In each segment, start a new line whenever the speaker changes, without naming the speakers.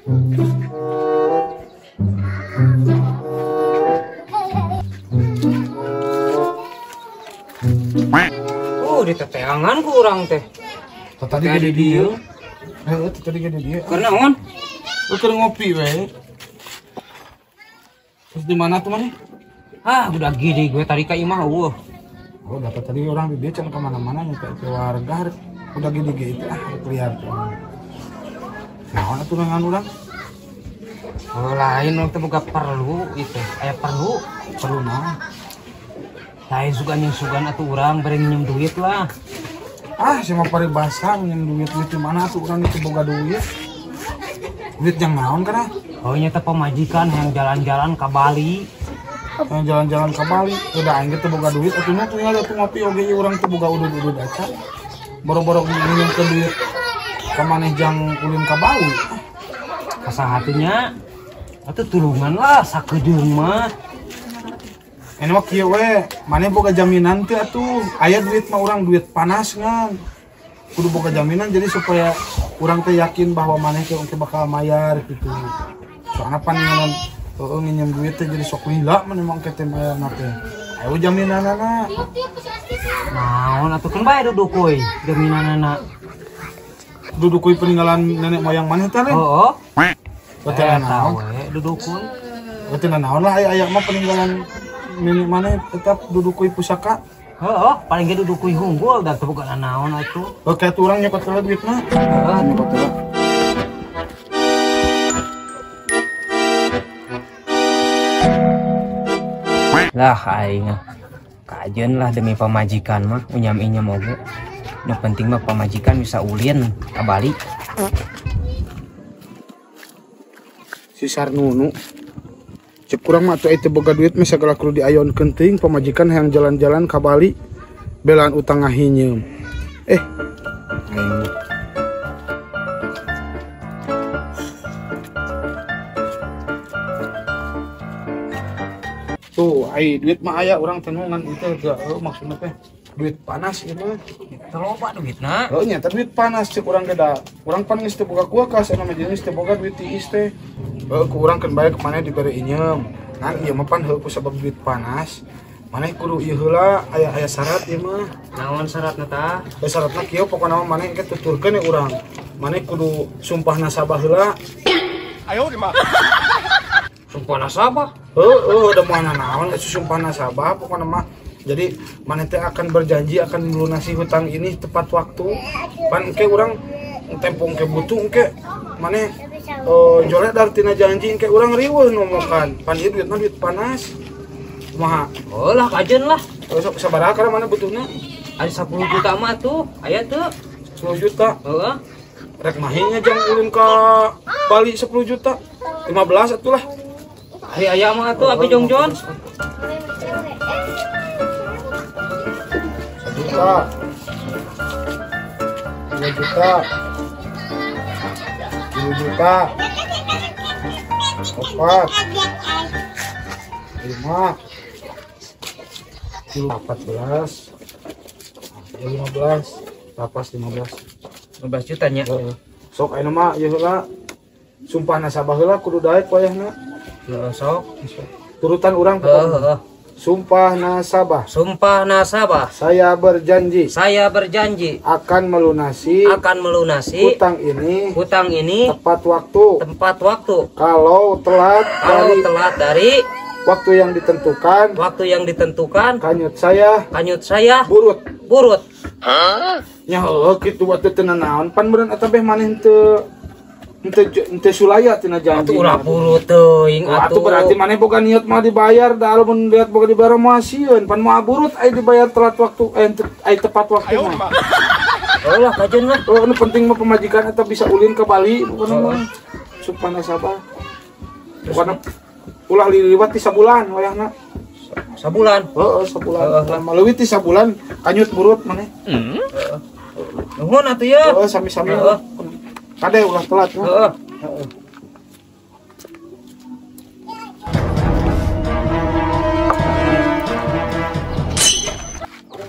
Oh, di teteangan ku urang teh.
Tadi gede dia. Heeh, tadi gede dia.
Keur naon?
Keur ngopi we. Terus di mana tuh maneh?
Ah, udah gini gue tadi ka imah eueuh.
Oh, dapat tadi orang di dia can kemana-mana nyampe ke warga udah gede gitu ah liar tuh. Naon atuh dengan urang?
Oh, lain urang teh boga perlu itu. Aya perlu,
perlu naon?
Lain sugan yang sugan atuh urang bari nginjem duit lah.
Ah, sama paribasa nginjem duit duit mana atuh urang itu boga duit. Duit yang naon kana?
Oh, nya teh pamajikan yang jalan-jalan ka Bali.
Yang jalan-jalan ke Bali, udah aing teh boga duit atuh nya tuh atuh ngopi oge urang teh boga udud-udud acan. Boro-boro nginjem ke duit ka maneh jang ulin ka Bali.
Asa hatinya atuh tulungan lah sakedeung mah.
Ini mah kieu we, maneh boga jaminan teh atuh. Aya duit mah urang duit panas ngan. Kudu boga jaminan jadi supaya urang teh yakin bahwa maneh teh engke bakal mayar gitu. Soalna pan nginjem heeh nginjem duit teh jadi sok lila maneh mah engke teh mayarna teh. Ayo jaminanana.
Naon atuh keun bae dudukuy jaminanana.
Dudukuy peninggalan nenek moyang maneh teh.
Heeh.
Berarti naon
we dudukuy.
Berarti naon lah aya mah peninggalan nenek maneh tetap dudukui pusaka.
Heeh, paling ge dudukui hunggul da teu boga naon atuh.
Oke, atuh urang nyokot heula duitna.
Heeh,
nyokot heula.
Lah aing kajeun lah demi pamajikan mah unyam-inyam oge. Nu penting mah pamajikan bisa ulin ka Bali.
Si Sarnunu cek kurang mah atuh teu boga duit mah sagala kudu diayonkeun teuing pamajikan hayang jalan-jalan ka Bali belaan utang ngahinyeum. Aing tuh ai duit mah aya urang teh ngan itu teh maksudna teh duit panas ieu mah.
Teu loba duitna.
Heuh nya teh duit panas cek urang ge da. Urang pan geus teu boga kulkas anu mah geus teu boga duit tiis teh. Heuh ku urang keun bae ka maneh dibere inyeum. Ngan ieu mah pan heuh ku sabab duit panas. Maneh kudu ieu heula aya syarat ieu mah.
Naon syaratna tah?
Heuh syaratna kieu pokona mah maneh engke tuturkeun ye urang. Maneh kudu sumpah nasabah heula.
Ayo di mah.
Sumpah nasabah?
Heuh, udah moal naon sumpah nasabah pokona mah. Jadi maneh teh akan berjanji akan melunasi hutang ini tepat waktu. Pan engke urang tempo engke butuh engke maneh jolek dari tina janji engke urang riweuh nomokan. Pan ieu duitna duit panas. Kumaha?
Oh lah kajeun lah.
Sok sabaraha kana maneh butuhna?
Ari 10 juta mah tuh, aya teu?
10 juta.
Heeh.
Rek mahinya jang ulin ka Bali 10 juta. 15 atuh lah.
Ari aya mah atuh abi jongjon.
1 juta. 2 juta. 3 juta. 4 5 14 15 lapas 15
15 juta nya.
Sok ayeuna mah ieu heula sumpah nasabah heula kudu daek wayahna.
Heeh sok.
Turutan urang pokokna. Sumpah nasabah.
Sumpah nasabah.
Saya berjanji.
Saya berjanji
akan melunasi.
Akan melunasi
hutang ini.
Hutang ini
tepat waktu.
Tepat waktu.
Kalau telat
Kalau
dari
telat dari
waktu yang ditentukan.
Waktu yang ditentukan.
Kanyut saya.
Kanyut saya.
Burut.
Burut.
Nya heuh kitu atuh teu nanaon pan meureun eta beh maneh teu Ente sulaya tina janji.
Atuh ulah burut teuing atuh.
Atuh berarti maneh boga niat mah dibayar da lamun niat boga dibayar mah sieun pan moal burut ai dibayar telat waktu ai tepat waktu mah.
Oh lah kajeun lah.
Oh anu penting mah pamajikan eta bisa ulin ke Bali pokona mah. Sumpah nasabah. Pokona ulah liliwat ti sabulan wayahna.
Sabulan.
Heeh, sabulan. Mah leuwih ti sabulan kanyut burut maneh.
Heeh. Nuhun atuh ya.
Heeh, sami-sami. Kade ulah telat.
Heeh.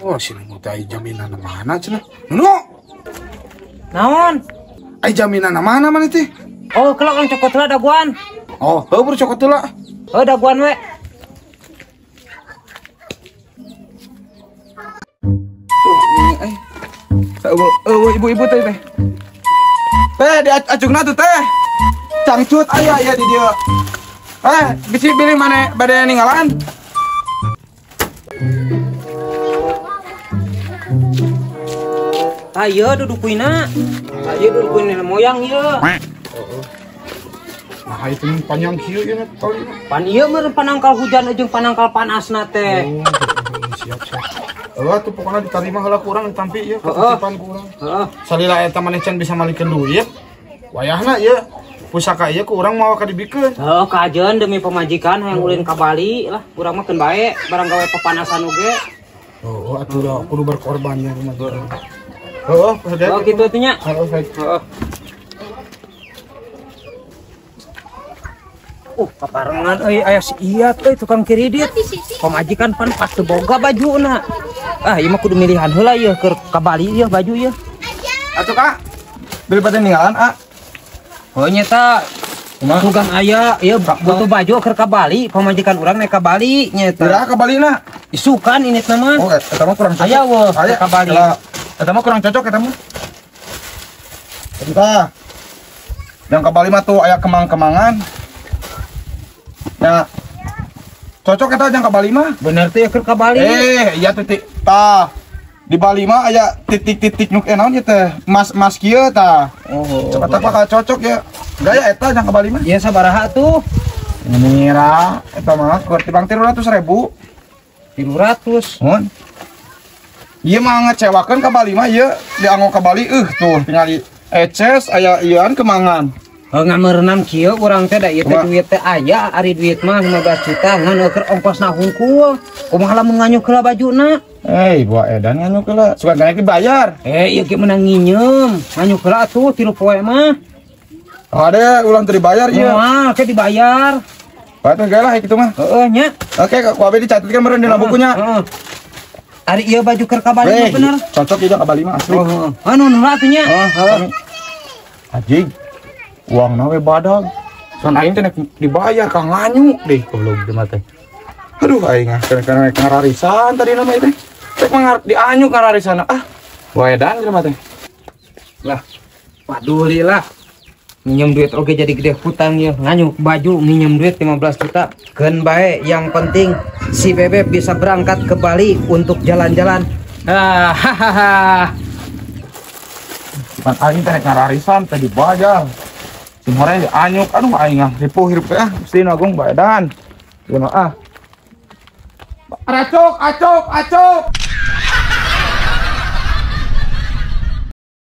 Oh, sini mau teh jaminan mana cenah? Nunu.
Naon?
Ai jaminan mana mana teh?
Oh, kalau orang cokot heula daguan.
Oh, heuh buru cokot heula.
Heuh daguan we.
Ibu-ibu teh teh. Teh di acungna tuh teh. Cangcut aya ya di dieu. Bisi bilih mane bade ninggalan.
Tah ieu dudukuina. Tah ieu dudukuina moyang ieu.
Heeh. Nah, itu panjang kieu ieu tali.
Pan ieu meureun panangkal hujan jeung panangkal panasna teh.
Oh, siap siap. Heuh atuh pokona diterima heula ku urang ditampi ieu ketitipan ku urang.
Heeh.
Salila eta maneh can bisa malikeun duit. Wayahna ieu pusaka ieu ku urang mawa ka dibikeun.
Heuh, kajeun demi pamajikan hayang ulin ka Bali lah. Urang mah keun bae barang gawe pepanasan oge.
Heuh, atuh da kudu berkorban ya pamajikan. Heuh,
oh kitu atuh nya.
Heuh,
heeh. Kaparengan euy aya si Iyat euy tukang kredit. Pamajikan pan pas teu boga bajuna. Ah, ieu mah kudu milihan heula ieu keur ka Bali ieu baju ieu.
Atuh Kak. Beli pada ninggalan, ah.
Oh nyeta tukang aya ieu butuh baju keur ka Bali, pamajikan urang naik ka Bali nyeta.
Iraha ka Bali na?
Isukan ini mah.
Oh, eta mah kurang cocok.
Aya weuh ka Bali.
Eta mah kurang cocok eta mah. Eta. Yang ka Bali mah tuh aya kemang-kemangan. Nah, cocok eta jang ka Bali mah.
Bener teh keur ka Bali.
Iya titik tah. Di Bali mah aya titik-titik nu naon ieu teh? Mas-mas kieu tah.
Oh.
Coba tah bakal cocok ya. Gaya eta jang ka Bali mah.
Ieu sabaraha tuh?
Mira, eta mah keur tibang 300.000.
300.
Mun. Ieu mah ngecewakeun ka Bali mah ieu dianggo ka Bali tuh tingali eces aya ieuan kemangan.
Ngamerenam kieu urang teh da ieu teh duit teh aya ari duit mah 15 juta ngan keur ongkosna hungkul. Kumaha lamun nganyuk heula bajuna?
Buah edan nganyuk heula. Suka gane dibayar.
Ieu ge meunang nginyeum. Nganyuk heula atuh 3 poe mah.
Ade ulang teu dibayar ieu.
Moal ke dibayar.
Bae teh lah kitu mah.
Heeh nya.
Oke, ku abe dicatatkeun meureun dina bukunya.
Heeh. Ari ieu baju keur ka Bali mah bener.
Cocok ieu ka Bali mah asli.
Heeh. Anu heula atuh nya.
Heeh. Anjing. Uang nawe badag. Son aing teh dibayar kang nganyuk deh goblok teh mah teh. Aduh aing ah kana ngararisan tadi nama teh. Rek mah dianyuk ngararisan ah. Waedan teh mah teh.
Lah, paduli lah. Minjem duit oge jadi gede hutang ya. Nganyuk baju minjem duit 15 juta. Keun bae yang penting si Bebek bisa berangkat ke Bali untuk jalan-jalan. Ah, hahaha.
Pan aing teh ngararisan teh dibayar. Simhoreng dianyuk, aduh aing ah ripuh hirup ah mesti nagung baedan. Gimana ah? Acok, acok, acok.